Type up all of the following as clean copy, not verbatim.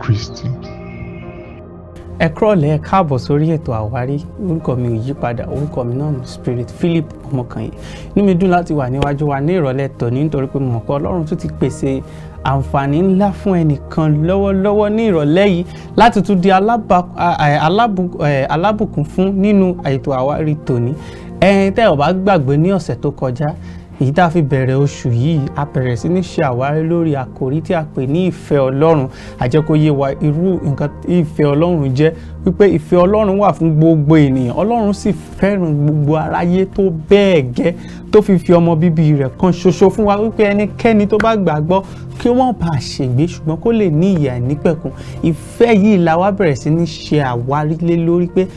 Kristi. Ẹ kúrọ̀lẹ́, ẹ káàbọ̀ sórí ètò Àwárí. Orúkọ mi ò yí padà, orúkọ mi náà ni Spirit Philip Ọmọkànyè. Inú mi dùn láti wà níwájú wa ní ìrọ̀lẹ́ tòní, nítorí pé mo mọ̀ pé Ọlọ́run tún ti pèsè àǹfààní ńlá fún ẹnìkan lọ́wọ́lọ́wọ́ ní ìrọ̀lẹ́ yìí láti tún di alábùkún fún nínú ètò Àwárí tòní. Ẹ̀yin tẹ́ ò bá gbàgbé, ní ọ̀sẹ̀ tó kọjá èyí tá a fi bẹ̀rẹ̀ oṣù yìí, a bẹ̀rẹ̀ sí ní ṣe àwárí lórí àkòrí tí a pè ní ìfẹ́ Ọlọ́run. A jẹ́ kó yé wa irú nǹkan tí ìfẹ́ Ọlọ́run jẹ́, wípé ìfẹ́ Ọlọ́run wà fún gbogbo ènìyàn. Ọlọ́run sì fẹ́ràn gbogbo aráyé tó bẹ́ẹ̀ gẹ́ tó fi fi ọmọ bíbí rẹ̀ kan ṣoṣo fún wa, wípé ẹnikẹ́ni tó bá gbàgbọ́ kí ó má bàa ṣègbé, ṣùgbọ́n kó lè ní ìyè àìnípẹ̀kun. Ìfẹ́ yìí la wá bẹ̀rẹ̀ sí ní ṣe àwárí lé lórí, pé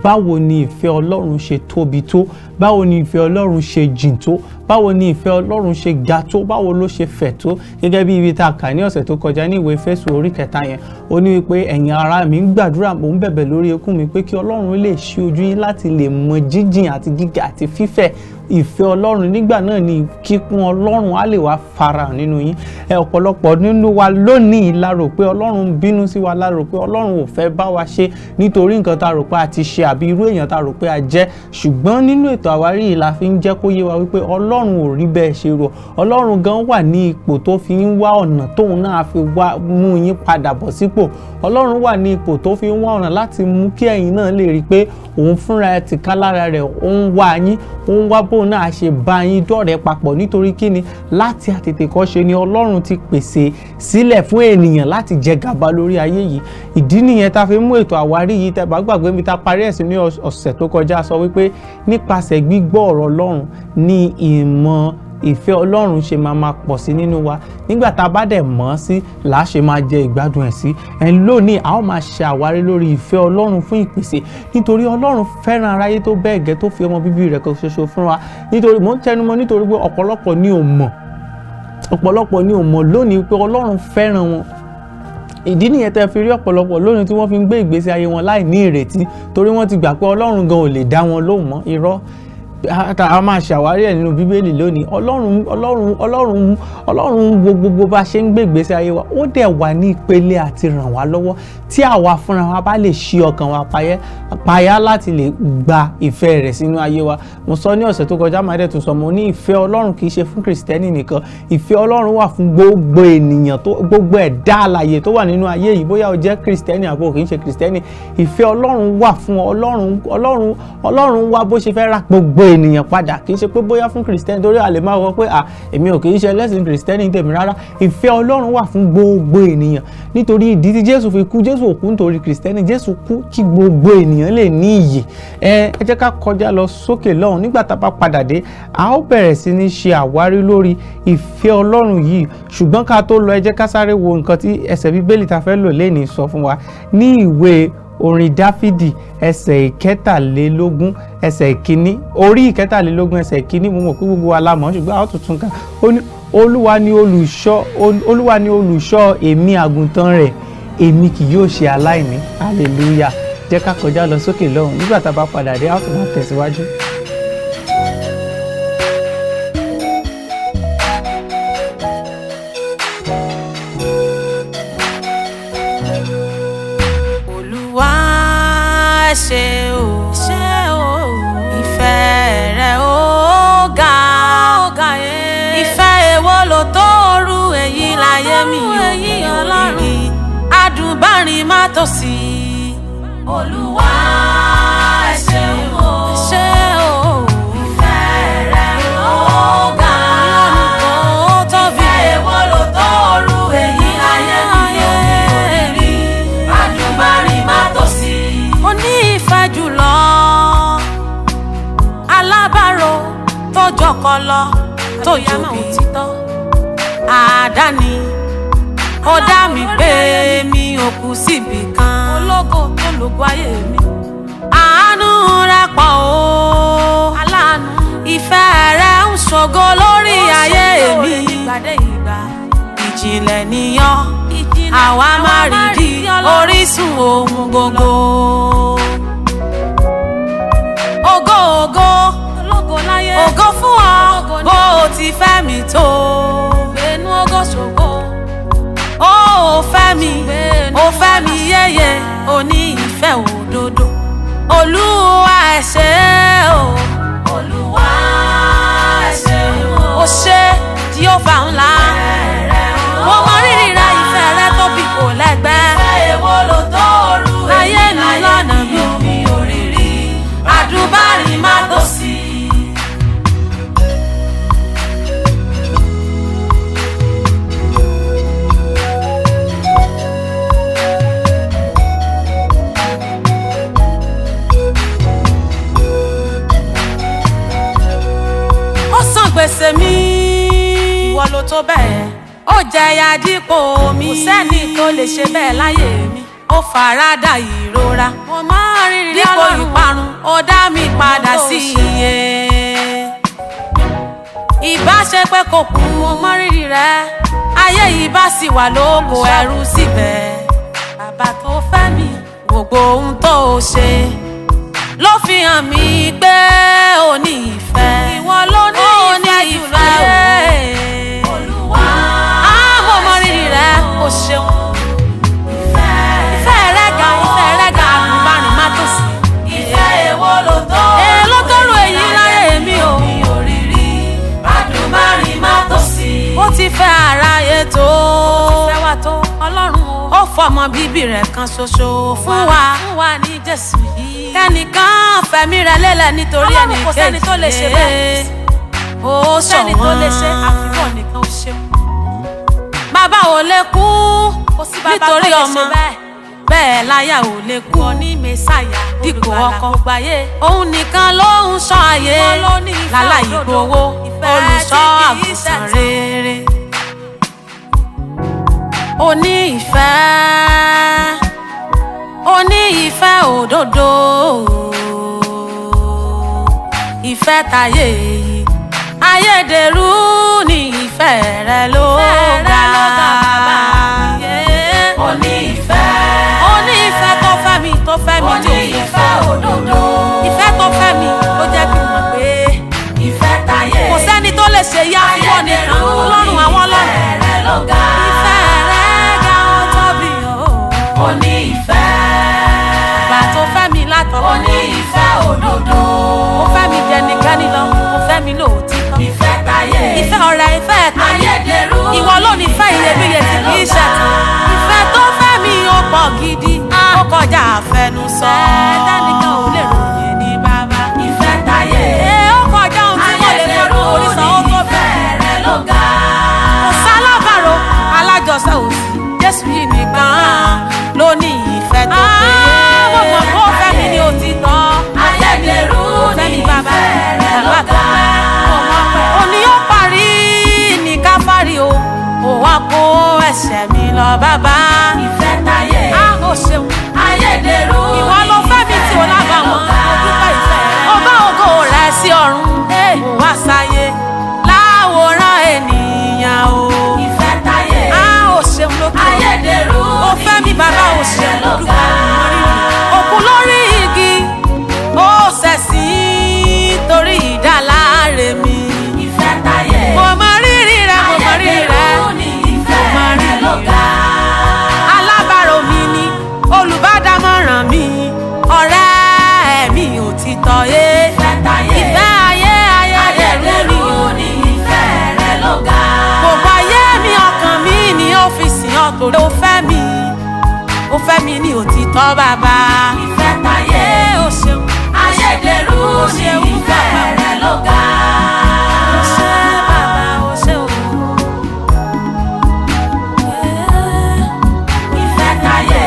báwo ni ìfẹ́ Ọlọ́run ṣe tóbi tó, báwo ni ìfẹ́ Ọlọ́run ṣe jìn tó, báwo ni ìfẹ́ Ọlọ́run ṣe ga tó, báwo ló ṣe fẹ̀ tó. Gẹ́gẹ́ bí ibi tá a kà ní ọ̀sẹ̀ tó kọjá ní ìwé Éfésù orí 3 yẹn, ó ní wípé, "Ẹ̀yin ará mi, ń gbàdúrà, mò ń bẹ̀bẹ̀ lórí eékún mi pé kí Ọlọ́run lè ṣí ojú yín láti lè mọ jíjìn àti gíga àti fífẹ̀ ìfẹ́ Ọlọ́run. Nígbà náà ni kíkún Ọlọ́run á lè wá farahàn nínú yín." Ẹ ọ̀pọ̀lọpọ̀ nínú wa lónìí la rò pé Ọlọ́run bínú sí wa, la rò pé Ọlọ́run ò fẹ́ bá wa ṣe nítorí nǹkan tá a rò pé a ti ṣe àbí irú èèyàn tá a rò pé a jẹ́. Ṣùgbọ́n nínú ètò Àwárí yìí la fi ń jẹ́ kó yé wa wípé Ọlọ́run ò rí bẹ́ẹ̀ ṣe rò. Ọlọ́run gan wà ní ipò tó fi ń wá ọ̀nà tóun náà fi wá mú yín padà bọ̀ sípò. Ọlọ́run wà ní ipò tó fi ń wá ọ̀nà láti mú kí ẹ̀yin náà lè rí i pé òun fúnra ẹ̀ ti ká lára rẹ̀, ó ń wá yín, ó ń wá bóun náà ṣe bá yín dọ̀rẹ́ papọ̀. Nítorí kíni? Láti àtètèkọ́ṣe ni Ọlọ́run ti pèsè sílẹ̀ fún ènìyàn láti jẹ gàba lórí ayé yìí. Ìdí nìyẹn tá a fi mú ètò Àwárí yìí. Tẹ́ bá gbàgbé mi tá a parí ẹ̀sìn ní ọ̀sẹ̀ tó kọjá, sọ wípé nípasẹ̀ gbígbọ́ ọ̀rọ̀ Ọlọ́run ní ìmọ̀ ìfẹ́ Ọlọ́run ṣe máa máa pọ̀ sí nínú wa. Nígbà tá a bá dẹ̀ mọ̀ ọ́ sí là á ṣe máa jẹ ìgbádùn ẹ̀ sí. Ẹ̀ ń lónìí, a ó máa ṣe àwárí lórí ìfẹ́ Ọlọ́run fún ìpèsè, nítorí Ọlọ́run fẹ́ràn aráyé tó bẹ́ẹ̀ gẹ́ tó fi ọmọ bíbí rẹ̀ kan ṣoṣo fún wa. Nítorí mò ń tẹnumọ́, nítorí pé ọ̀pọ̀lọpọ̀ ni ò mọ̀, ọ̀pọ̀lọpọ̀ ni ò mọ̀ lónìí pé Ọlọ́run fẹ́ràn wọn. Ìdí nìyẹn tẹ́ fi rí ọ̀pọ̀lọpọ̀ lónìí tí wọ́n fi ń gbé ìgbésí ayé wọn láì ní ìrètí, torí wọ́n ti gbà pé Ọlọ́run gan ò lè dá wọn lóhùn mọ́. Irọ́! A máa ṣàwárí ẹ̀ nínú Bíbélì lónìí. Ọlọ́run, Ọlọ́run, Ọlọ́run, Ọlọ́run wo gbogbo bá ṣe ń gbé ìgbésí ayé wa, ó dẹ̀ wà ní ìpele àti ràn wá lọ́wọ́ tí àwa fúnra wa bá lè ṣí ọkàn wa payá láti lè gba ìfẹ́ rẹ̀ sínú ayé wa. Mo sọ ní ọ̀sẹ̀ tó kọjá, máa dẹ̀ tún sọ, mo ní ìfẹ́ Ọlọ́run kì í ṣe fún Kìrìsìtẹ́nì nìkan. Ìfẹ́ Ọlọ́run wà fún gbogbo ènìyàn, tó gbogbo ẹ̀dá alààyè tó wà nínú ayé yìí, bóyá o jẹ́ Kìrìsìtẹ́nì àbí o kì í ṣe Kìrìsìtẹ́nì, ìfẹ́ Ọlọ́run wà fún ọ. Ọlọ́run, Ọlọ́run, Ọlọ́run wá bó ṣe fẹ́ ra gbogbo ènìyàn padà, kì í ṣe pé bóyá fún Kìrìsìtẹ́nì, torí a lè máa wọ pé, "À, èmi ò kì í ṣe ẹlẹ́sìn Kìrìsìtẹ́nì tèmi." Rárá, ìfẹ́ Ọlọ́run wà fún gbogbo ènìyàn, nítorí ìdí tí Jésù fi kú. Jésù ò kú nítorí Kìrìsìtẹ́nì, Jésù kú kí gbogbo ènìyàn lè ní ìyè. Ẹ jẹ́ ká kọjá lọ sókè lọ́hùn. Nígbà tá a bá padà dé, a ó bẹ̀rẹ̀ sí ní ṣe àwárí lórí ìfẹ́ Ọlọ́run yìí. Ṣùgbọ́n ká tó lọ, ẹ jẹ́ ká sáré wo nǹkan tí ẹsẹ̀ Bíbélì ta fẹ́ lò lénìí sọ fún wa ní ìwé orin Dáfídì, ẹsẹ̀ 23, ẹsẹ̀ 1, orí 23, ẹsẹ̀ 1. Mo mọ̀ pé gbogbo wa la mọ̀, ṣùgbọ́n a ó tuntun ká. Ó ní, "Olúwa ni olùṣọ́, Olúwa ni olùṣọ́ èmi, àgùntàn rẹ̀, èmi kì yóò ṣe aláìní." Hallelujah! Jẹ́ ká kọjá lọ sókè lọ́hùn. Nígbà tá a bá padà dé, a ó tún máa tẹ̀síwájú. Olúwa, ṣe o, ṣe o, ìfẹ́ rẹ̀ ó ga, ìfẹ́ èwo ló tó rú èyí láyé mi ò ní Ọlọ́run adùnbárin má tòsí. Olúwa, ṣe o, ṣe o, ìfẹ́ rẹ̀ ó ga, ìfẹ́ èwo ló tó rú èyí láyé mi ò ní adùnbárin má tòsí. Ó ní ìfẹ́ jùlọ alábàárò tó jọkọ lọ tó jòbí àdáni, ó dá mi pé mi ò kú síbi kan. Ológo tó lógo ayé mi. Àánú rẹ̀ pọ̀ o, aláàánú. Ìfẹ́ rẹ̀ ń ṣògo lórí ayé mi. Ìjìnlẹ̀ níyàn, àwa máa rí di orísun ohun gbogbo. Ògo, ògo, ògo fún ọ bó o ti fẹ́ mi tó. Ó fẹ́ mi. Ó fẹ́ mi yéye, ó ní ìfẹ́ òdodo. Olúwa ẹ ṣé o. Olúwa ẹ ṣé o. Ó ṣé Jèhófà ńlá. Mo mọ rírì rẹ, ìfẹ́ rẹ tóbi kò lẹ́gbẹ́. Ìfẹ́ èwo ló tó rú Láyé èyí mi lọ́nà mi. mi ò rí rí. Àdùbárìn má tó sí. Ó san gbèsè mi. Ìwọ ló tó bẹ́ẹ̀. Ó jẹyà dípò mi. Kò sẹ́ni tó lè ṣe bẹ́ẹ̀ láyé mi. Ó farada ìrora. Mo máa rí rí dípò ìparun. Ó dá mi padà sí iye. Ìbáṣepẹ́ kò kú, mo mọ rírì rẹ̀. Ayé yìí bá sì wà lóko ẹrú síbẹ̀. Bàbá tó fẹ́ mi, gbogbo ohun tó o ṣe ló fi hàn mí pé o ní ìfẹ́. Ìwọ ló ní ìfẹ́ jùlọ. Olúwa Á mo mọ rírì rẹ̀, o ṣeun. Ìfẹ́ rẹ̀ ga, ìfẹ́ rẹ̀ ga, àgùnbárìn má tòsí. Ìfẹ́ èwo ló tó Èè ló tó rò èyí láyé mi o. mi ò rí rí. Àdùbárìn má tó sí. Ó ti fẹ́ aráyé tó. Ó ti fẹ́ wa tó. Ọlọ́run o. Ó fọmọ bíbí rẹ̀ kan ṣoṣo fún wa. Fún wa ní Jésù yìí. Kẹ́nìkan fẹ̀mí rẹ̀ lélẹ̀ nítorí ẹnì kejì. Ọlọ́run kò sẹ́ni tó lè ṣe bẹ́ẹ̀. Ó ṣọ̀wọ́n. Sẹ́ni tó lè ṣe àfikún nìkan ó ṣeun. Bàbá ò lè kú nítorí ọmọ, bẹ́ẹ̀ láyà ò lè kú dípò ọkọ. Òun nìkan ló ń ṣọ́ ayé láláì gbowó, olùṣọ́ àgùntàn rere. Ó ní ìfẹ́, ó ní ìfẹ́ òdodo, ìfẹ́ tayé yìí ayédèrú ní ìfẹ́ rẹ ló ga. Ó ní ìfẹ́. Ó ní ìfẹ́ tó fẹ́ mi, tó fẹ́ mi Ó tó ní ìfẹ́ òdodo. Ìfẹ́ tó fẹ́ mi ó jẹ́ kí n mọ̀ pé Ìfẹ́ tayé. kò sẹ́ni tó lè ṣe yá fún ọ nìkan, Ọlọ́run àwọn ọlọ́run. Ìfẹ́ rẹ̀ ló ga. Ìfẹ́ rẹ ga, ó tóbi o. Ó ní ìfẹ́. Bàbá tó fẹ́ mi látọ̀. Ó ní ìfẹ́ òdodo. Ó fẹ́ mi jẹ nìkan lọ, ó fẹ́ mi lóòtítọ́. Ìfẹ́ tayé. Ìfẹ́ ọ̀rẹ́, ìfẹ́ ẹ̀tàn. Ayédèrú. Ìwọ ló ní ìfẹ́ iyebíye tí kì í ṣẹ̀tàn. Ìfẹ́ tó fẹ́ mi ó pọ̀ gidi, ó kọjá àfẹnusọ. Ẹ̀ẹ́dánìkan ò lè ròyìn ní bàbá. Ìfẹ́ tayé. Ee, ó kọjá ohun tí mo lè fọdún orí sọ, ó tó Ayédèrú bẹ́ẹ̀. ìfẹ́ rẹ̀ ló ga. Kò sálábàárò, alájọsọ òsì, Jésù yìí nìkan ló ní ìfẹ́ tó péye. Mo mọ̀ kó fẹ́ mi ní òtítọ́. Ayédèrú Ó fẹ́ mi bàbá, ìfẹ́ rẹ̀ ló bàbá tó ga. fẹ́, mo mọ̀ pé òní ó parí ní Káfárì o, ò wá kó ẹ̀ṣẹ̀ mi lọ bàbá. Ìfẹ́ tayé. Á ó ṣeun. Ayédèrú Ìwọ ló fẹ́ mi tí o lábàwọ́n, mo dúpẹ́ ìfẹ́ rẹ. Ó bá ògo rẹ sí ọ̀run, ó wá sáyé láwòrán ènìyàn o. Ìfẹ́ tayé. Á ó ṣeun lókè. Ayédèrú Ó fẹ́ mi bàbá, ó ṣeun, mo dúpẹ́ mọ rírì. Òkú lórí igi, ó ṣẹ̀sín torí ìdáláre mi. Ìfẹ́ tayé. Mo mọ rírì rẹ, mo mọ rírì rẹ. Ayédèrú ni ìfẹ́ Mo mọ rẹ̀ rírì ló rẹ. ga. Alábàárò mi ni, olùbádámọ̀ràn mi, ọ̀rẹ́ mi òtítọ́ yé. Ìfẹ́ tayé. Ìfẹ́ ayé ayédèrú ni. Ayédèrú ni ìfẹ́ rẹ̀ ló ga. Gbogbo ayé mi, ọkàn mi ni ó fi sìn ọ́ torí ó fẹ́ mi. Ó fẹ́ mi ní òtítọ́ bàbá. Ìfẹ́ tayé. Ẹ ó ṣeun. Ayédèrú Ó ni ṣeun ìfẹ́ bàbá. rẹ̀ ló ga. Ó ṣe bàbá, ó ṣe o. Ìfẹ́ tayé.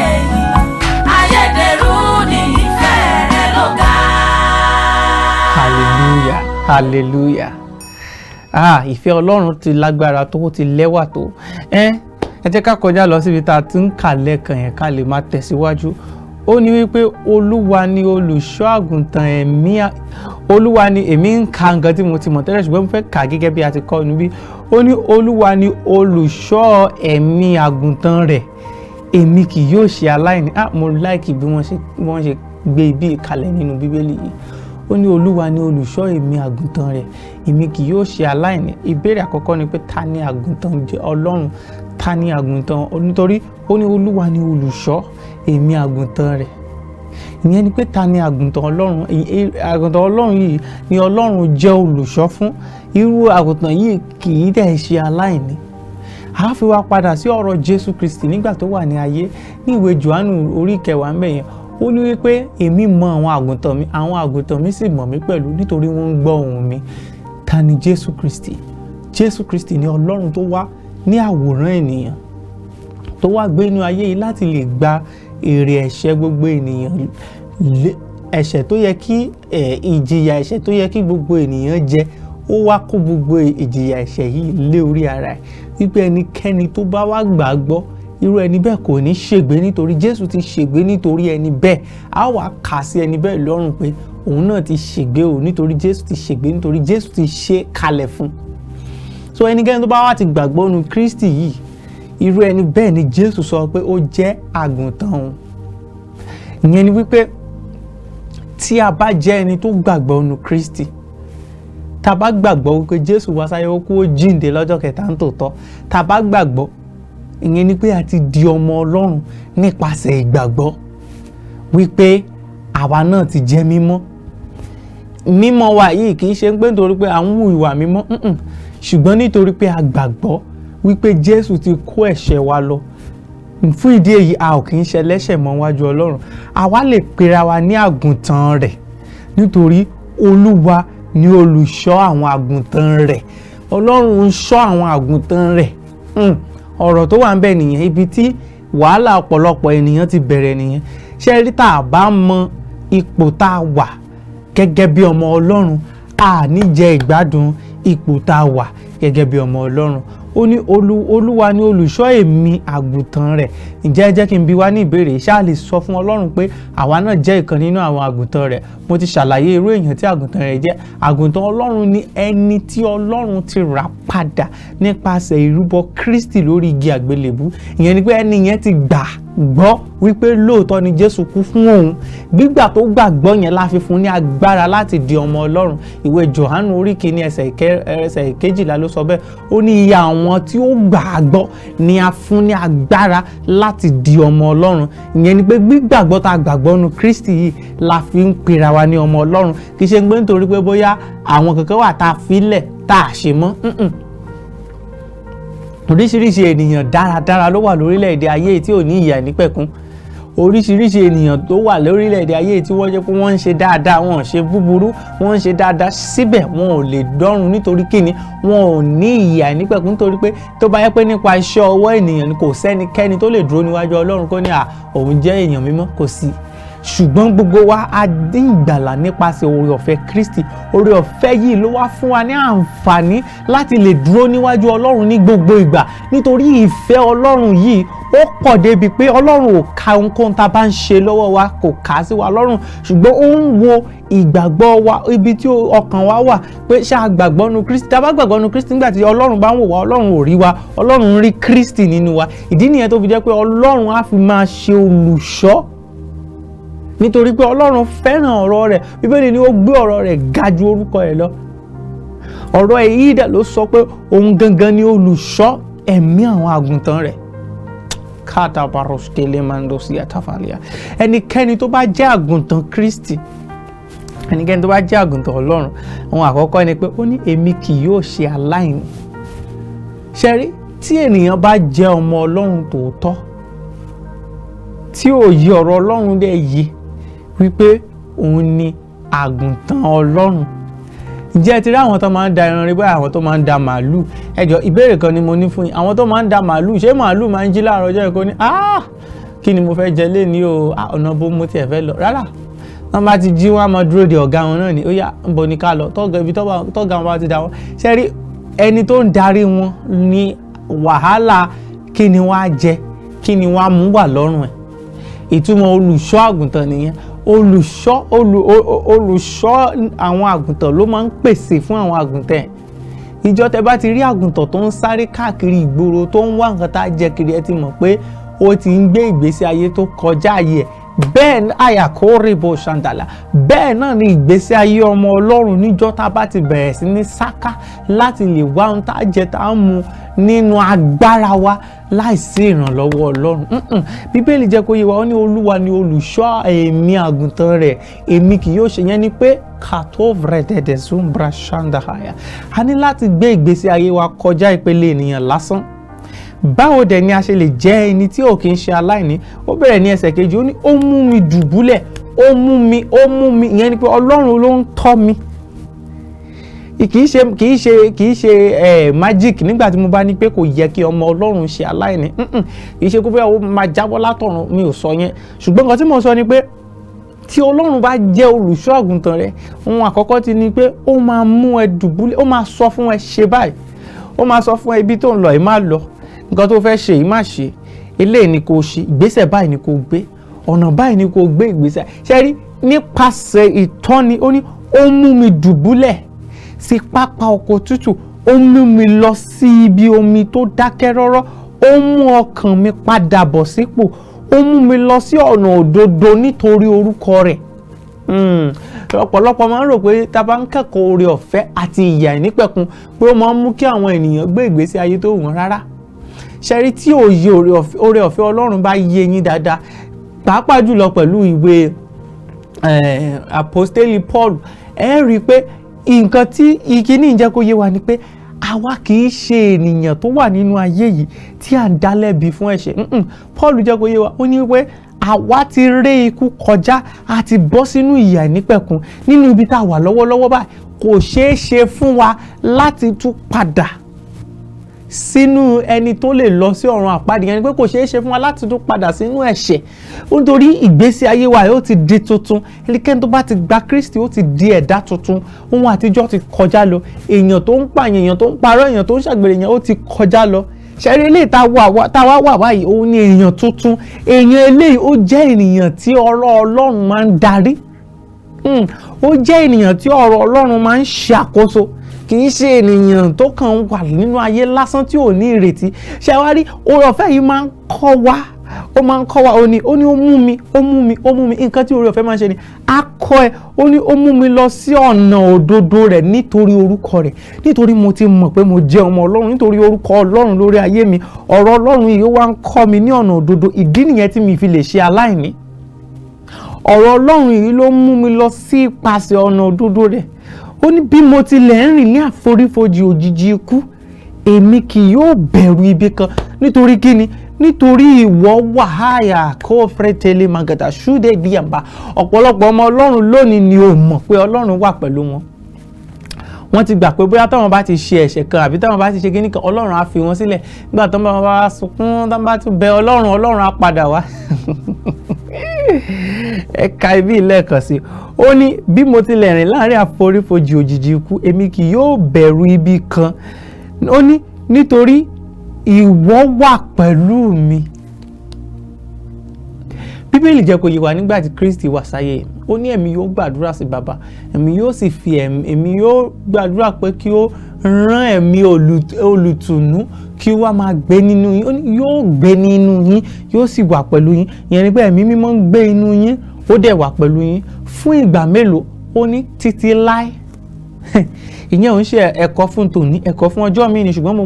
Ayédèrú ni ìfẹ́ rẹ̀ ló ga. Hallelujah, hallelujah. Ah, ìfẹ́ Ọlọ́run ti lágbára tó, ó ti lẹ́wà tó. Ẹ jẹ́ ká kọjá lọ síbi tá a ti ń kà lẹ́ẹ̀kan yẹn ká lè máa tẹ̀síwájú. Ó ní wípé Olúwa ni olùṣọ́ àgùntàn ẹ̀mí, Olúwa ni, èmi ń ka nǹkan tí mo ti mọ̀ tẹ́lẹ̀ ṣùgbọ́n mo fẹ́ kà gẹ́gẹ́ bí a ti kọ́ níbí. Ó ní Olúwa ni olùṣọ́ ẹ̀mí àgùntàn rẹ̀, èmi kì yóò ṣe aláìní. Ah, mo láìkì bí wọ́n ṣe gbé ibi ìkàlẹ̀ nínú Bíbélì yìí. Ó ní Olúwa ni olùṣọ́ èmi àgùntàn rẹ̀, èmi kì yóò ṣe aláìní. Ìbéèrè àkọ́kọ́ ni pé ta ni àgùntàn jẹ́ Ọlọ́run? Ta ni àgùntàn? Nítorí ó ní Olúwa ni olùṣọ́ èmi àgùntàn rẹ̀. Ìyẹn ni pé ta ni àgùntàn Ọlọ́run? Àgùntàn Ọlọ́run yìí ni Ọlọ́run jẹ́ olùṣọ́ fún. Irú àgùntàn yìí kì í dẹ̀ ṣe aláìní. A fi wá padà sí ọ̀rọ̀ Jésù Kristi nígbà tó wà ní ayé, ní ìwé Jòhánù orí 10 ń bẹ̀ yẹn. Ó ní wípé èmi mọ àwọn àgùntàn mi, àwọn àgùntàn mi sì mọ̀ mí pẹ̀lú, nítorí wọ́n ń gbọ́ ohùn mi. Ta ni Jésù Kristi? Jésù Kristi ni Ọlọ́run tó wá ní àwòrán ènìyàn, tó wá gbé inú ayé yìí láti lè gba èrè ẹ̀ṣẹ̀ gbogbo ènìyàn, ẹ̀ṣẹ̀ tó yẹ kí ìjìyà ẹ̀ṣẹ̀ tó yẹ kí gbogbo ènìyàn jẹ. Ó wá kó gbogbo ìjìyà ẹ̀ṣẹ̀ yìí lé orí ara ẹ̀, wípé ẹnikẹ́ni tó bá wá gbàgbọ́, irú ẹni bẹ́ẹ̀ kò ní ṣègbé, nítorí Jésù ti ṣègbé nítorí ẹni bẹ́ẹ̀. Á wà kà sí ẹni bẹ́ẹ̀ lọ́rùn pé òun náà ti ṣègbé o, nítorí Jésù ti ṣègbé, nítorí Jésù ti ṣe kalẹ̀ fún. So ẹnikẹ́ni tó bá wá ti gbàgbọ́ nu Kristi yìí, irú ẹni bẹ́ẹ̀ ni Jésù sọ pé ó jẹ́ àgùntàn òun. Ìyẹn ni wípé tí a bá jẹ́ ẹni tó gbàgbọ́ nu Kristi, tá a bá gbàgbọ́ wípé Jésù wá sáyé, ó kú, ó jíǹde lọ́jọ́ kẹta ń tòótọ́, tá a bá gbàgbọ́, ìyẹn ni pé a ti di ọmọ Ọlọ́run nípasẹ̀ ìgbàgbọ́, wípé àwa náà ti jẹ́ mímọ́. Mímọ́ wa yìí kì í ṣe pé nítorí pé à ń hu ìwà mímọ́, ṣùgbọ́n nítorí pé a gbàgbọ́ wípé Jésù ti kó ẹ̀ṣẹ̀ wa lọ. Fún ìdí èyí, a ò kì í ṣe ẹlẹ́ṣẹ̀ mọ́ wájú Ọlọ́run. Àwa lè pera wa ní àgùntàn rẹ̀, nítorí Olúwa ni olùṣọ́ àwọn àgùntàn rẹ̀. Ọlọ́run ń ṣọ́ àwọn àgùntàn rẹ̀. Ọ̀rọ̀ tó wà ń bẹ̀ nìyẹn. Ibi tí wàhálà ọ̀pọ̀lọpọ̀ ènìyàn ti bẹ̀rẹ̀ nìyẹn. Ṣé rí, tá a bá mọ ipò tá a wà gẹ́gẹ́ bí ọmọ Ọlọ́run, a ní jẹ ìgbádùn ipò tá a wà gẹ́gẹ́ bí ọmọ Ọlọ́run. Ó ní Olúwa ni olùṣọ́ èmi àgùntàn rẹ̀. Ǹjẹ́ ẹ jẹ́ kí n bi wá ní ìbéèrè, ṣá lè sọ fún Ọlọ́run pé àwa náà jẹ́ ìkan nínú àwọn àgùntàn rẹ̀? Mo ti ṣàlàyé irú èèyàn tí àgùntàn rẹ̀ jẹ́. Àgùntàn Ọlọ́run ni ẹni tí Ọlọ́run ti rà padà nípasẹ̀ ìrúbọ Kristi lórí igi àgbélébú. Ìyẹn ni pé ẹni yẹn ti gbà gbọ́ wípé lóòótọ́ ni Jésù kú fún òun. Gbígbà tó gbàgbọ́ yẹn la fi fún ní agbára láti di ọmọ Ọlọ́run. Ìwé Jòhánù orí 1 ẹsẹ̀ 12 ló sọ bẹ́ẹ̀. Ó ní iye àwọn tí ó gbàgbọ́ ni a fún ní agbára láti di ọmọ Ọlọ́run. Ìyẹn ni pé gbígbàgbọ́ tá a gbàgbọ́ nu Kristi yìí la fi ń pera wa ní ọmọ Ọlọ́run. Kì í ṣe pé nítorí pé bóyá àwọn kankan wà tá a filẹ̀ tá a ṣe mọ́. Oríṣiríṣi ènìyàn dáradára ló wà lórílẹ̀‐èdè ayé tí ò ní ìyà nípẹ̀kun. Oríṣiríṣi ènìyàn tó wà lórílẹ̀‐èdè ayé tí wọ́n jẹ́ pé wọ́n ń ṣe dáadáa, wọ́n ò ṣe búburú, wọ́n ń ṣe dáadáa, síbẹ̀ wọn ò lè dọ́run. Nítorí kíni? Wọn ò ní ìyà nípẹ̀kun. Nítorí pé tó bá yẹ pé nípa iṣẹ́ ọwọ́ ènìyàn ni, kò sẹ́nikẹ́ni tó lè dúró níwájú Ọlọ́run kó ní à òun jẹ́ èèyàn mímọ́, kò sí. Ṣùgbọ́n gbogbo wa a dín ìgbàlà nípasẹ̀ oore ọ̀fẹ́ Kristi. Oore ọ̀fẹ́ yìí ló wá fún wa ní àǹfààní láti lè dúró níwájú Ọlọ́run ní gbogbo ìgbà, nítorí ìfẹ́ Ọlọ́run yìí ó pọ̀ débi pé Ọlọ́run ò ka ohunkóhun tá a bá ń ṣe lọ́wọ́ wa, kò kà á sí wa lọ́rùn, ṣùgbọ́n ó ń wo ìgbàgbọ́ wa, ibi tí ọkàn wa wà, pé ṣá a gbàgbọ́ nu Kristi. Tá a bá gbàgbọ́ nu Kristi, nígbà tí Ọlọ́run bá ń wò wá, Ọlọ́run ò rí wa, Ọlọ́run ń rí Kristi nínú wa. Ìdí nìyẹn tó fi jẹ́ pé Ọlọ́run á fi máa ṣe olùṣọ́, nítorí pé Ọlọ́run fẹ́ràn ọ̀rọ̀ rẹ̀. Bíbélì ni ó gbé ọ̀rọ̀ rẹ̀ ga ju orúkọ ẹ̀ lọ. Ọ̀rọ̀ èyí dẹ̀ ló sọ pé òun gangan ni olùṣọ́ ẹ̀mí àwọn àgùntàn rẹ̀. Katabaroskele mandosi atafalia. Ẹnikẹ́ni tó bá jẹ́ àgùntàn Kristi, ẹnikẹ́ni tó bá jẹ́ àgùntàn Ọlọ́run, ohun àkọ́kọ́ ni pé ó ní èmi kì yóò ṣe aláìní. Ṣẹ́rí, tí ènìyàn bá jẹ́ ọmọ Ọlọ́run tòótọ́, tí òye ọ̀rọ̀ Ọlọ́run dẹ̀ yé wípé òun ni àgùntàn Ọlọ́run. Ǹjẹ́ ẹ ti rí àwọn tó máa ń da ẹran rí báyìí, àwọn tó máa ń da màálù? Ẹ jọ̀ọ́, ìbéèrè kan ni mo ní fún yín. Àwọn tó máa ń da màálù, ṣé màálù máa ń jí láàárọ̀ ọjọ́ ìkó ní, "Ah, kí ni mo fẹ́ jẹ léni o? Ọ̀nà bó mo tiẹ̀ fẹ́ lọ?" Rárá, wọ́n bá ti jí, wọ́n á máa dúró de ọ̀gá wọn náà ni. Ó yá, ń bo ni ká lọ? Tọ́gà ibi tọ́gà wọn bá ti da wọn. Ṣé rí, ẹni tó ń darí wọn ní wàhálà kí ni wọ́n á jẹ, kí ni wọ́n á mú wà lọ́rùn ẹ̀. Ìtumọ̀ olùṣọ́ àgùntàn nìyẹn. Olùṣọ́ olùṣọ́ àwọn àgùntàn ló máa ń pèsè fún àwọn àgùntàn ẹ̀. Ìjọ tẹ bá ti rí àgùntàn tó ń sáré káàkiri ìgboro, tó ń wá nǹkan tá a jẹ kiri, ẹ ti mọ̀ pé ó ti ń gbé ìgbésí ayé tó kọjá ayé ẹ̀. Bẹ́ẹ̀ àyàkórìbó ṣàǹdàlà, bẹ́ẹ̀ náà ni ìgbésí ayé ọmọ Ọlọ́run níjọ́ tá a bá ti bẹ̀rẹ̀ sí ní sáká láti lè wá ohun tá a jẹ tá a mu nínú agbára wa láìsí ìrànlọ́wọ́ Ọlọ́run. Bíbélì jẹ́ kó yé wa, ó ní Olúwa ni olùṣọ́ èmi àgùntàn rẹ̀, èmi kì yóò ṣe. Yẹn ni pé kàtóvrẹ̀dẹ̀dẹ̀ zumbra ṣàǹdàhàyà, a ní láti gbé ìgbésí ayé wa kọjá ìpele ènìyàn lásán. Báwo dẹ̀ ni a ṣe lè jẹ́ ẹni tí ò kí ń ṣe aláìní? Ó bẹ̀rẹ̀ ní ẹsẹ̀ kejì, ó ní ó mú mi dùbúlẹ̀, ó mú mi, ó mú mi. Ìyẹn ni pé Ọlọ́run ló ń tọ́ mi. Kì í ṣe ẹ magic. Nígbà tí mo bá ní pé kò yẹ kí ọmọ Ọlọ́run ṣe aláìní, kì í ṣe kó bóyá ó máa jábọ́ látọ̀run, mi ò sọ yẹn. Ṣùgbọ́n nǹkan tí mo sọ ni pé tí Ọlọ́run bá jẹ́ olùṣọ́ àgùntàn rẹ, ohun àkọ́kọ́ ti ni pé ó máa mú ẹ dùbúlẹ̀, ó máa sọ fún ẹ ṣe báyìí, ó máa sọ fún ẹ ibi tó ń lọ yìí, má lọ, nǹkan tó fẹ́ ṣe yìí, má ṣe, eléyìí ni kò ṣe, ìgbésẹ̀ báyìí ni kò gbé, ọ̀nà báyìí ni kò gbé ìgbésẹ̀. Ṣe rí nípasẹ̀ ìtọ́ni, ó ní ó mú mi dùbúlẹ̀ sí pápá oko tútù, ó mú mi lọ sí ibi omi tó dákẹ́ rọ́rọ́, ó mú ọkàn mi padà bọ̀ sípò, ó mú mi lọ sí ọ̀nà òdodo nítorí orúkọ rẹ̀. Ọ̀pọ̀lọpọ̀ máa ń rò pé tá a bá ń kẹ́kọ̀ọ́ oore ọ̀fẹ́ àti ìyè àìnípẹ̀kun, pé ó máa ń mú kí àwọn ènìyàn gbé ìgbésí ayé tó wù wọ́n. Rárá. Ṣẹ́rí tí òye oore ọ̀fẹ́ Ọlọ́run bá yé yín dáadáa, pàápàá jùlọ pẹ̀lú ìwé Apostoli Paul, ẹ rí i pé nǹkan tí ìkíní jẹ́ kó yé wa ni pé àwa kì í ṣe ènìyàn tó wà nínú ayé yìí tí à ń dá lẹ́bi fún ẹ̀ṣẹ̀. Paul jẹ́ kó yé wa, ó ní pé àwa ti ré ikú kọjá, a ti bọ́ sínú ìyè àìnípẹ̀kun. Nínú ibi tá a wà lọ́wọ́lọ́wọ́ báyìí, kò ṣeé ṣe fún wa láti tún padà sínú ẹni tó lè lọ sí ọ̀run àpáàdì. Yẹn ni pé kò ṣeé ṣe fún wa láti tún padà sínú ẹ̀ṣẹ̀, nítorí ìgbésí ayé wa yóò ti di tuntun. Ẹnikẹ́ni tó bá ti gba Kristi, ó ti di ẹ̀dá tuntun, ohun àtijọ́ ti kọjá lọ. Èèyàn tó ń pààyàn, èèyàn tó ń parọ́, èèyàn tó ń ṣàgbèrè yẹn, ó ti kọjá lọ. Ṣẹ́rí eléyìí tá a wá wà báyìí, òun ni èèyàn tuntun. Èèyàn eléyìí, ó jẹ́ ènìyàn tí ọ̀rọ̀ Ọlọ́run máa ń darí. Ó jẹ́ ènìyàn tí ọ̀rọ̀ Ọlọ́run máa ń ṣàkóso, kì í ṣe ènìyàn tó kàn ń wà nínú ayé lásán tí ò ní ìrètí. Ṣé wá rí oore ọ̀fẹ́ yìí máa ń kọ́ wa, ó máa ń kọ́ wa. Ó ní ó mú mi, ó mú mi, ó mú mi. Nǹkan tí oore ọ̀fẹ́ máa ń ṣe ni á kọ́ ẹ. Ó ní ó mú mi lọ sí ọ̀nà òdodo rẹ̀ nítorí orúkọ rẹ̀, nítorí mo ti mọ̀ pé mo jẹ́ ọmọ Ọlọ́run, nítorí orúkọ Ọlọ́run lórí ayé mi. Ọ̀rọ̀ Ọlọ́run yìí, ó wá ń kọ́ mi ní ọ̀nà òdodo. Ìdí nìyẹn tí mi fi lè ṣe aláìní. Ọ̀rọ̀ Ọlọ́run yìí ló mú mi lọ sí ipasẹ̀ ọ̀nà òdodo rẹ̀. Ó ní bí mo tilẹ̀ ń rìn ní àforífojì òjìji ikú, èmi kì yóò bẹ̀rù ibi kan. Nítorí kíni? Nítorí ìwọ wàháyà kó fẹ́tẹ̀lé magàdà ṣúdẹ̀ díàmbá. Ọ̀pọ̀lọpọ̀ ọmọ Ọlọ́run lónìí ni ò mọ̀ pé Ọlọ́run wà pẹ̀lú wọn. Wọ́n ti gbà pé bóyá táwọn bá ti ṣe ẹ̀ṣẹ̀ kan àbí táwọn bá ti ṣe kíní kan, Ọlọ́run á fi wọn sílẹ̀. Nígbà tó bá wá sunkún, tó bá tún bẹ Ọlọ́run, Ọlọ́run á padà wá. Ẹ ka ibi lẹ́ẹ̀kan sí. Ó ní bí mo tilẹ̀ rìn láàrin àforífojì òjìji ikú, èmi kì yóò bẹ̀rù ibi kan. Ó ní nítorí ìwọ wà pẹ̀lú mi. Bíbélì jẹ́ kó yé wa, nígbà tí Kristi wà sáyé, ó ní ẹ̀mí yóò gbàdúrà sí Bàbá, ẹ̀mí yóò sì fi ẹ̀mí, èmi yóò gbàdúrà pé kí ó rán ẹ̀mí olùtùnú kí ó wá máa gbé nínú yín. Ó ní yóò gbé nínú yín, yóò sì wà pẹ̀lú yín. Ìyẹn ni pé Ẹ̀mí Mímọ́ ń gbé inú yín, ó dẹ̀ wà pẹ̀lú yín fún ìgbà mélòó? Ó ní títí láé. Ìyẹn ò ń ṣe ẹ̀kọ́ fún tòní, ẹ̀kọ́ fún ọjọ́ mi ni. Ṣùgbọ́n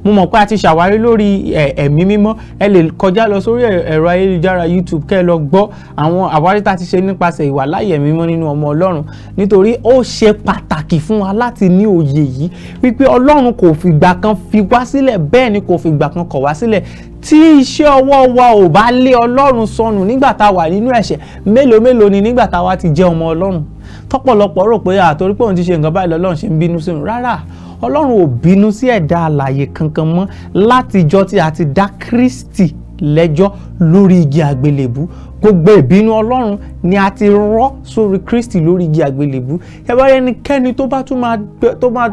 mo mọ̀ pé a ti ṣàwárí lórí Ẹ̀mí Mímọ́. Ẹ lè kọjá lọ sórí ẹ̀rọ ayélujára YouTube, kẹ́ ẹ lọ gbọ́ àwọn àwárí tá a ti ṣe nípasẹ̀ ìwàláyè Ẹ̀mí Mímọ́ nínú ọmọ Ọlọ́run, nítorí ó ṣe pàtàkì fún wa láti ní òye yìí wípé Ọlọ́run kò fìgbà kan fi wá sílẹ̀, bẹ́ẹ̀ ni kò fìgbà kan kọ̀ wá sílẹ̀. Tí iṣẹ́ ọwọ́ wa ò bá lé Ọlọ́run sọnù nígbà tá a wà nínú ẹ̀ṣẹ̀, mélòó mélòó ni nígbà tá a wá ti jẹ́ ọmọ Ọlọ́run? Tọ́pọ̀lọpọ̀ rò pé àtorí pé òun ti ṣe nǹkan báyìí lọ́lọ́run ṣe ń bínú sí òun. Rárá, Ọlọ́run ò bínú sí ẹ̀dá alààyè kankan mọ́ látijọ́ tí a ti dá Kristi lẹ́jọ́ lórí igi àgbélébú. Gbogbo ìbínú Ọlọ́run ni a ti rọ́ sórí Kristi lórí igi àgbélébú. Ẹ bá rí ẹnikẹ́ni tó bá tún máa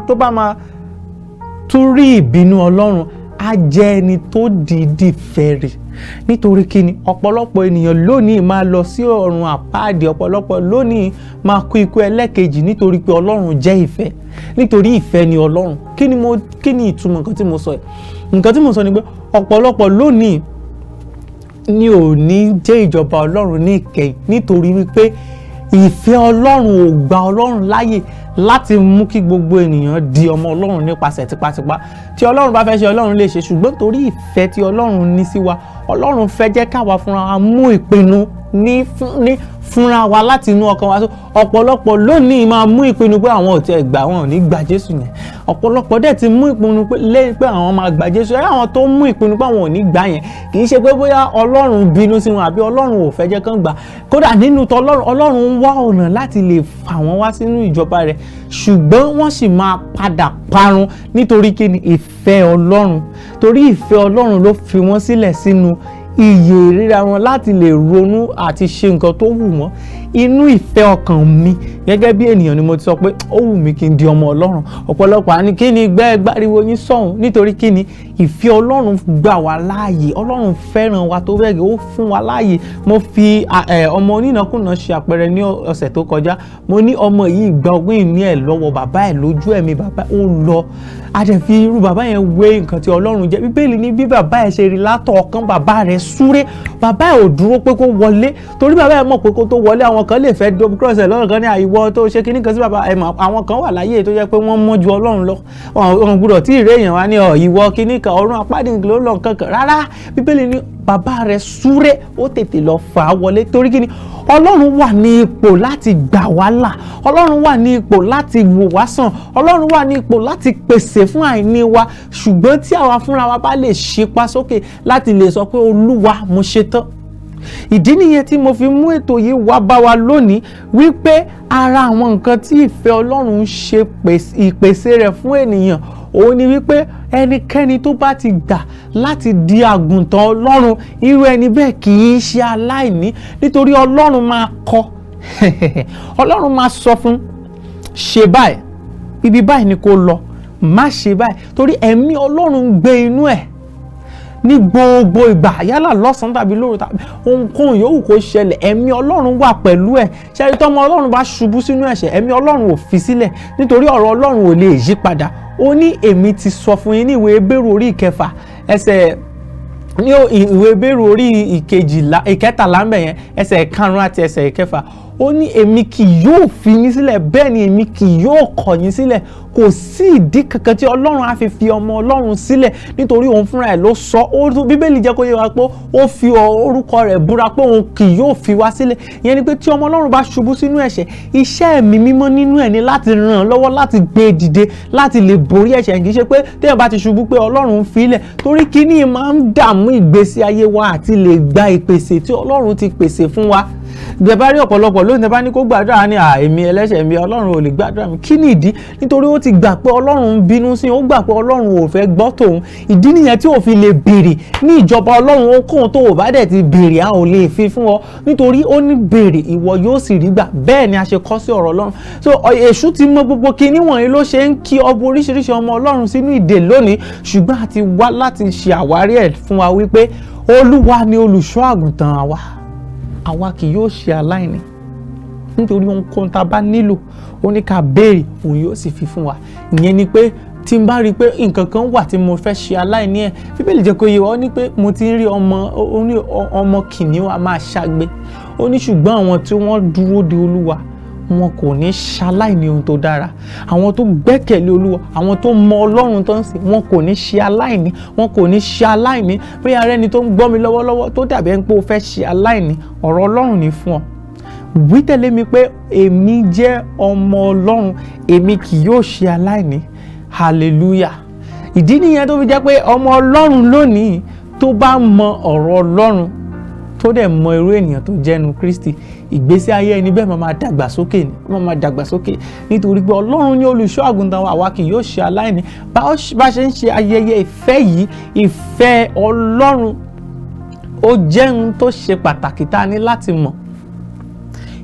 tó bá máa tún rí ìbínú Ọlọ́run, á jẹ́ ẹni tó dìídì fẹ́ rí. Nítorí kíni? Ọ̀pọ̀lọpọ̀ ènìyàn lónìí máa lọ sí ọ̀run àpáàdì, ọ̀pọ̀lọpọ̀ lónìí máa kú ikú ẹlẹ́kejì, nítorí pé Ọlọ́run jẹ́ ìfẹ́, nítorí ìfẹ́ ni Ọlọ́run. Kí ni ìtumọ̀ nǹkan tí mo sọ yìí? Nǹkan tí mo sọ ni pé ọ̀pọ̀lọpọ̀ lónìí Ní ò ní jẹ́ ìjọba Ọlọ́run ní ìkẹyìn, nítorí wípé ìfẹ́ Ọlọ́run ò gba Ọlọ́run láàyè láti mú kí gbogbo ènìyàn di ọmọ Ọlọ́run nípasẹ̀ tipátipá. Tí Ọlọ́run bá fẹ́ ṣe, Ọlọ́run lè ṣe, ṣùgbọ́n torí ìfẹ́ tí Ọlọ́run ní sí wa, Ọlọ́run fẹ́ jẹ́ káwa fúnra wa mú ìpinnu ní fúnra wa láti inú ọkàn wa. So ọ̀pọ̀lọpọ̀ lónìí máa mú ìpinnu pé àwọn ò tiẹ̀ gbà, wọn ò ní gba Jésù yẹn. Ọ̀pọ̀lọpọ̀ dẹ̀ ti mú ìpinnu pé àwọn máa gba Jésù. Ẹ àwọn tó mú ìpinnu pé àwọn ò ní gbà yẹn, kì í ṣe pé bóyá Ọlọ́run bínú sí wọn àbí Ọlọ́run ò fẹ́ jẹ́ kán gbà. Kódà nínú tọlọ́run, Ọlọ́run ń wá ọ̀nà láti lè fà wọ́n wá sínú ìjọba rẹ̀, ṣùgbọ́n wọ́n sì máa padà parun. Nítorí kí ni? Ìfẹ́ Ọlọ́run. Torí ìfẹ́ Ọlọ́run ló fi wọ́n sílẹ̀ sínú iyè ríra wọn láti lè ronú àti ṣe nǹkan tó wù wọ́n. Inú ìfẹ́ ọkàn mi gẹ́gẹ́ bí ènìyàn ni mo ti sọ pé ó wù mí kí n di ọmọ Ọlọ́run. Ọ̀pọ̀lọpọ̀ àní kí ni gbẹ́ gbáriwo yín sọ̀hún. Nítorí kí ni? Ìfẹ́ Ọlọ́run gbà wá láàyè. Ọlọ́run fẹ́ràn wa tó bẹ́ẹ̀ gẹ́, ó fún wa láàyè. Mo fi ọmọ onínàkúnà ṣe àpẹẹrẹ ní ọ̀sẹ̀ tó kọjá. Mo ní ọmọ yìí gba ogún ìní ẹ̀ lọ́wọ́ bàbá ẹ̀ lójú ẹ̀mí bàbá ó lọ. A dẹ̀ fi irú bàbá yẹn wé nǹkan tí Ọlọ́run jẹ́. Bíbélì ní bí bàbá ẹ̀ ṣe rí látọ̀ ọ̀kan, bàbá rẹ̀ súré. Bàbá ẹ̀ ò dúró pé kó wọlé, torí bàbá ẹ̀ mọ̀ pé kó tó wọlé, àwọn kan lè fẹ́ double cross ẹ̀ lọ́nà kan ní àìwọ́ tó ṣe kíní kan sí bàbá ẹ̀ mọ̀. Àwọn kan wà láyé tó jẹ́ pé wọ́n mọ́ ju Ọlọ́run lọ. Wọn gbọ́dọ̀ tí ì réèyàn wá ní ọ̀ ìwọ kíní kan ọ̀run apádìí ló lọ nǹkan kan rárá. Bíbélì ní bàbá rẹ̀ súré, ó tètè lọ fà á wọlé. Torí kíni? Ọlọ́run wà ní ipò láti gbà wá là, Ọlọ́run wà ní ipò láti wò wá sàn, Ọlọ́run wà ní ipò láti pèsè fún àìní wa. Ṣùgbọ́n tí àwa fúnra wa bá lè ṣípá sókè láti lè sọ pé, "Olúwa, mo ṣetán." Ìdí nìyẹn tí mo fi mú ètò yìí wá bá wa lónìí, wípé ara àwọn nǹkan tí ìfẹ́ Ọlọ́run ń ṣe ìpèsè rẹ̀ fún ènìyàn, òun ni wípé ẹnikẹ́ni tó bá ti gbà láti di àgùntàn Ọlọ́run, irú ẹni bẹ́ẹ̀ kì í ṣe aláìní, nítorí Ọlọ́run máa kọ́, Ọlọ́run máa sọ fún, ṣe báyìí, ibi báyìí ni kó lọ, má ṣe báyìí, torí ẹ̀mí Ọlọ́run ń gbé inú ẹ̀ ní gbogbo ìgbà, yálà lọ́sàn-án tàbí lóru tàbí ohunkóhun yòówù kó ṣẹlẹ̀, ẹ̀mí Ọlọ́run wà pẹ̀lú ẹ̀. Ṣẹ́ni tọ́mọ Ọlọ́run bá ṣubú sínú ẹ̀ṣẹ̀, ẹ̀mí Ọlọ́run ò fi sílẹ̀, nítorí ọ̀rọ̀ Ọlọ́run ò lè yí padà. Ó ní èmi ti sọ fún yín ní ìwé Hébérù orí 6 ẹsẹ̀, ní ìwé Hébérù orí 12, 13 ń bẹ̀ yẹn, ẹsẹ̀ 5 àti ẹsẹ̀ 6, ó ní èmi kì yóò fi yín sílẹ̀, bẹ́ẹ̀ ni èmi kì yóò kọ̀ yín sílẹ̀. Kò sí ìdí kankan tí Ọlọ́run á fi fi ọmọ Ọlọ́run sílẹ̀, nítorí òun fúnra ẹ̀ ló sọ ó. Bíbélì jẹ́ kó yé wa pé ó fi orúkọ rẹ̀ búra pé òun kì yóò fi wá sílẹ̀. Ìyẹn ni pé tí ọmọ Ọlọ́run bá ṣubú sínú ẹ̀ṣẹ̀, iṣẹ́ Ẹ̀mí Mímọ́ nínú ẹ̀ ni láti ràn án lọ́wọ́ láti gbé e dìde láti lè borí ẹ̀ṣẹ̀. Kì í ṣe pé téèyàn bá ti ṣubú pé Ọlọ́run ń fi sílẹ̀, torí kíní máa ń dààmú ìgbésí ayé wa àti lè gba ìpèsè tí Ọlọ́run ti pèsè fún wa. Bẹ́ẹ̀ bá rí ọ̀pọ̀lọpọ̀ lónìí, bá ní kó gbàdúrà ní àìmí ẹlẹ́ṣẹ̀ mi, Ọlọ́run ò lè gbàdúrà mi. Kí ni ìdí? Nítorí ó ti gbà pé Ọlọ́run ń bínú sí i, ó gbà pé Ọlọ́run ò fẹ́ gbọ́ tòun. Ìdí nìyẹn tí ò fi lè béèrè ní ìjọba Ọlọ́run. Ohunkóhun tó ò bá dẹ̀ ti béèrè, a ò lè fi fún ọ, nítorí ó ní béèrè, ìwọ yóò sì rí gbà. Bẹ́ẹ̀ ni a ṣe kọ́ sí ọ̀rọ̀ Ọlọ́run. So èṣù ti mọ gbogbo kinní wọ̀nyí ló ṣe ń kí ọbọ oríṣiríṣi ọmọ Ọlọ́run sínú ìdè lónìí. Ṣùgbọ́n a ti wá láti ṣe àwárí ẹ̀ fún wa wípé Olúwa ni olùṣọ́ àgùntàn wa, àwa kì yóò ṣe aláìní, nítorí ohunkóhun tá a bá nílò, ó ní ká béèrè, òun yóò sì fi fún wa. Ìyẹn ni pé tí n bá rí i pé nǹkan kan wà tí mo fẹ́ ṣe aláìní ẹ̀, Bíbélì jẹ́ kó yé wa, ó ní pé mo ti ń rí ọmọ, ó ní ọmọ kìnìún a máa ṣagbe, ó ní ṣùgbọ́n àwọn tí wọ́n dúró de Olúwa, wọn kò ní ṣaláìní ohun tó dára. Àwọn tó gbẹ́kẹ̀lé Olúwa, àwọn tó mọ Ọlọ́run tó ń sìn, wọn kò ní ṣe aláìní, wọn kò ní ṣe aláìní. Bóyá ara ẹni tó ń gbọ́ mi lọ́wọ́lọ́wọ́ tó dàbí ẹni pé ó fẹ́ ṣe aláìní, ọ̀rọ̀ Ọlọ́run ní fún ọ. Wí tẹ̀lé mi pé, "Èmi jẹ́ ọmọ Ọlọ́run, èmi kì yóò ṣe aláìní." Hallelujah! Ìdí nìyẹn tó fi jẹ́ pé ọmọ Ọlọ́run lónìí tó bá mọ ọ̀rọ̀ Ọlọ́run, tó dẹ̀ mọ irú ènìyàn tó jẹ́nu Kristi, ìgbésí ayé ẹni bẹ́ẹ̀ máa máa dàgbà sókè ni, máa máa dàgbà sókè, nítorí pé Ọlọ́run ní olùṣọ́ àgùntàn wa, àwa kì yóò ṣe aláìní. Bá ṣe ń ṣe ayẹyẹ ìfẹ́ yìí, ìfẹ́ Ọlọ́run, ó jẹ́ ohun tó ṣe pàtàkì tá a ní láti mọ̀.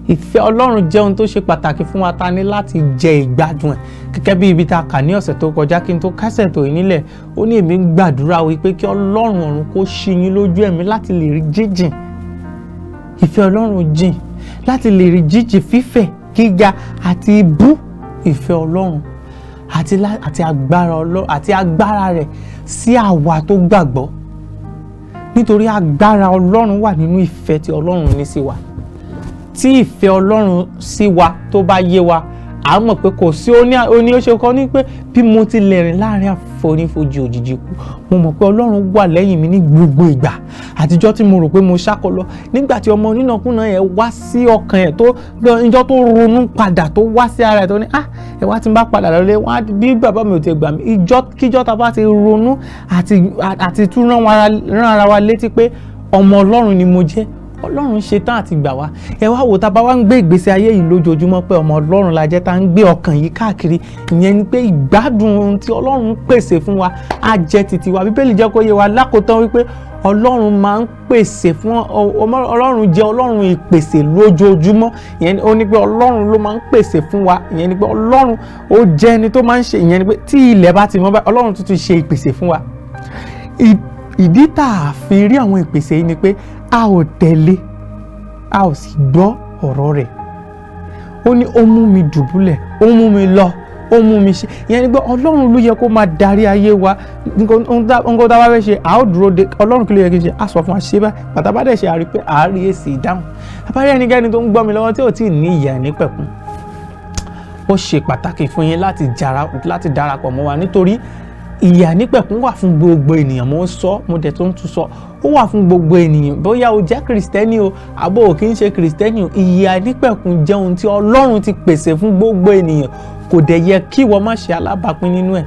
Ìfẹ́ Ọlọ́run jẹ́ ohun tó ṣe pàtàkì fún wa tá a ní láti jẹ ìgbádùn ẹ̀, gẹ́gẹ́ bí ibi tá a kà ní ọ̀sẹ̀ tó kọjá kí n tó kásẹ̀ tó yìí nílẹ̀. Ó ní èmi ń gbàdúrà wípé kí Ọlọ́run ọ̀run kó ṣí yín lójú ẹ̀mí láti lè rí jíjìn ìfẹ́ Ọlọ́run jìn, láti lè rí jíjìn, fífẹ̀, gíga àti ibú ìfẹ́ Ọlọ́run àti agbára Ọlọ́run àti agbára rẹ̀ sí àwa tó gbàgbọ́. Nítorí agbára Ọlọ́run wà nínú ìfẹ́ tí Ọlọ́run ní sí wa. Tí ìfẹ́ Ọlọ́run sí wa tó bá yé wa, à mọ̀ pé kò sí, ó ní ó ṣe kọ́ ní pé bí mo ti lè rìn láàrin àfonífojì òjijì kú, mo mọ̀ pé Ọlọ́run wà lẹ́yìn mi ní gbogbo ìgbà. Àtijọ́ tí mo rò pé mo ṣákọ lọ, nígbà tí ọmọ onínàkúnà yẹn wá sí ọkàn ẹ̀, tó ìjọ tó ronú padà, tó wá sí ara ẹ̀, tó ní ah, ẹ wá tí n bá padà lọlé wọn á bí bàbá mi ò ti gbà mí. Ìjọ kíjọ́ ta bá ti ronú àti tún rán ara wa létí pé ọmọ Ọlọ́run ni mo jẹ́, Ọlọ́run ṣetán àti gbà wá. Ẹ wá wò, tá a bá wá ń gbé ìgbésí ayé yìí lójoojúmọ́ pé ọmọ Ọlọ́run la jẹ́, tá ń gbé ọkàn yìí káàkiri, ìyẹn ni pé ìgbádùn ohun tí Ọlọ́run pèsè fún wa á jẹ́ titi wa. Bíbélì jẹ́ kó yé wa lákòótán wípé Ọlọ́run máa ń pèsè fún Ọlọ́run jẹ́ Ọlọ́run ìpèsè lójoojúmọ́. Ìyẹn ó ní pé Ọlọ́run ló máa ń pèsè fún wa. Ìyẹn ni pé Ọlọ́run ó jẹ́ ẹni tó máa ń ṣe. Ìyẹn ni pé tí ilẹ̀ bá ti mọ́ báyìí, Ọlọ́run tún ti ṣe ìpèsè fún wa. Ìdí tá a fi rí àwọn ìpèsè yìí ni pé a ò tẹ̀lé, a ò sì gbọ́ ọ̀rọ̀ rẹ̀. Ó ní ó mú mi dùbúlẹ̀, ó mú mi lọ, ó mú mi ṣe. Ìyẹn ni pé Ọlọ́run ló yẹ kó máa darí ayé wa. Nǹkan tá a bá fẹ́ ṣe, a ó dúró de Ọlọ́run. Kí ló yẹ kí n ṣe? A sọ fún wa, ṣe báyìí. Bàtà bá dẹ̀ ṣe, a rí pé a rí èsì ìdáhùn. Àbárí ẹnikẹ́ni tó ń gbọ́ mi lọ́wọ́ tí ò tí ì ní ìyè àìnípẹ̀kun, ó ṣe pàtàkì fún yín láti darapọ̀ mọ́ wa, nítorí ìyè àìnípẹ̀kun wà fún gbogbo ènìyàn. Mo ń sọ, mo dẹ̀ tó ń tún sọ, ó wà fún gbogbo ènìyàn, bóyá o jẹ́ kìrìsìtẹ́nì o àbó ò kì í ṣe kìrìsìtẹ́nì o. Ìyè àìnípẹ̀kun jẹ́ ohun tí Ọlọ́run ti pèsè fún gbogbo ènìyàn. Kò dẹ̀ yẹ kí ìwọ má ṣe alábàápín nínú ẹ̀.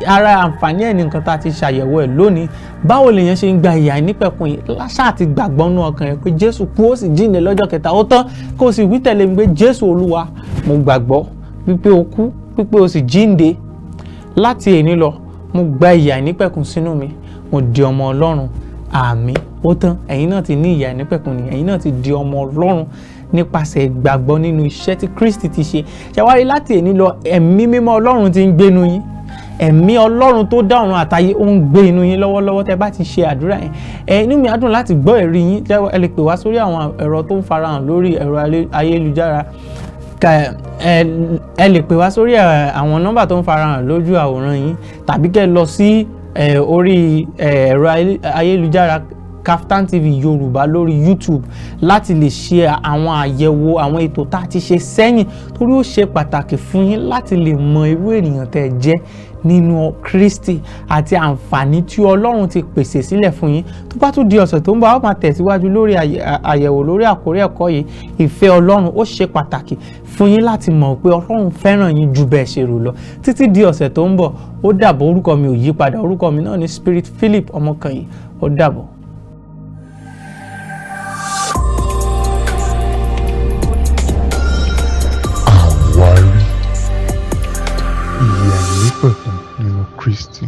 Ara àǹfààní ẹ̀ ní nǹkan tá a ti ṣàyẹ̀wò ẹ̀ lónìí. Báwo lèèyàn ṣe ń gba ìyè àìnípẹ̀kun yìí? Láṣà àti gbàgbọ́ nú ọkàn rẹ̀ pé Jésù kú, ó sì jíǹde lọ́jọ́ kẹta, ó tán. Kó o sì wí tẹ̀lé mi pé Jésù Olúwa, mo gbàgbọ́ wípé o kú, wípé o sì jíǹde. Láti èní lọ, mo gba ìyè àìnípẹ̀kun sínú mi, mo di ọmọ Ọlọ́run. Àmín. Ó tán, ẹ̀yin náà ti ní ìyè àìnípẹ̀kun ni, ẹ̀yin náà ti di ọmọ Ọlọ́run nípasẹ̀ ìgbàgbọ́ nínú iṣẹ́ tí Kristi ti ṣe. Ṣàwárí láti èní lọ, ẹ̀mí mímọ́ Ọlọ́run ti ń gbénu yín. Ẹ̀mí Ọlọ́run tó dá ọ̀run àtayé ó ń gbé inú yín lọ́wọ́lọ́wọ́ tẹ́ bá ti ṣe àdúrà yẹn. Ẹ inú mi á dùn láti gbọ́ ẹ̀rí yín. Ẹ lè pè wá sórí àwọn ẹ̀rọ tó ń farahàn lórí ẹ̀rọ ayélujára. Ẹ lè pè wá sórí àwọn nọ́mbà tó ń farahàn lójú àwòrán yín, tàbí kẹ́ lọ sí orí ẹ̀rọ ayélujára Kaftan TV Yorùbá lórí YouTube láti lè ṣe àwọn àyẹ̀wò àwọn ètò tá a ti ṣe sẹ́yìn, torí ó ṣe pàtàkì fún yín láti lè mọ irú ènìyàn tẹ́ ẹ jẹ́ nínú Kristi àti àǹfààní tí Ọlọ́run ti pèsè sílẹ̀ fún yín. Tó bá tún di ọ̀sẹ̀ tó ń bọ̀, a ó máa tẹ̀síwájú lórí àyẹ̀wò lórí àkórí ẹ̀kọ́ yìí, ìfẹ́ Ọlọ́run. Ó ṣe pàtàkì fún yín láti mọ̀ pé Ọlọ́run fẹ́ràn yín ju bẹ́ẹ̀ ṣe rò lọ. Títí di ọ̀sẹ̀ tó ń bọ̀, ó dàbọ̀. Orúkọ mi ò yí padà, orúkọ mi náà ni Spirit Philip Ọmọkànyìn. Ó dàbọ̀. Àwárí ìyè àìnípẹ̀kun nínú Kristi.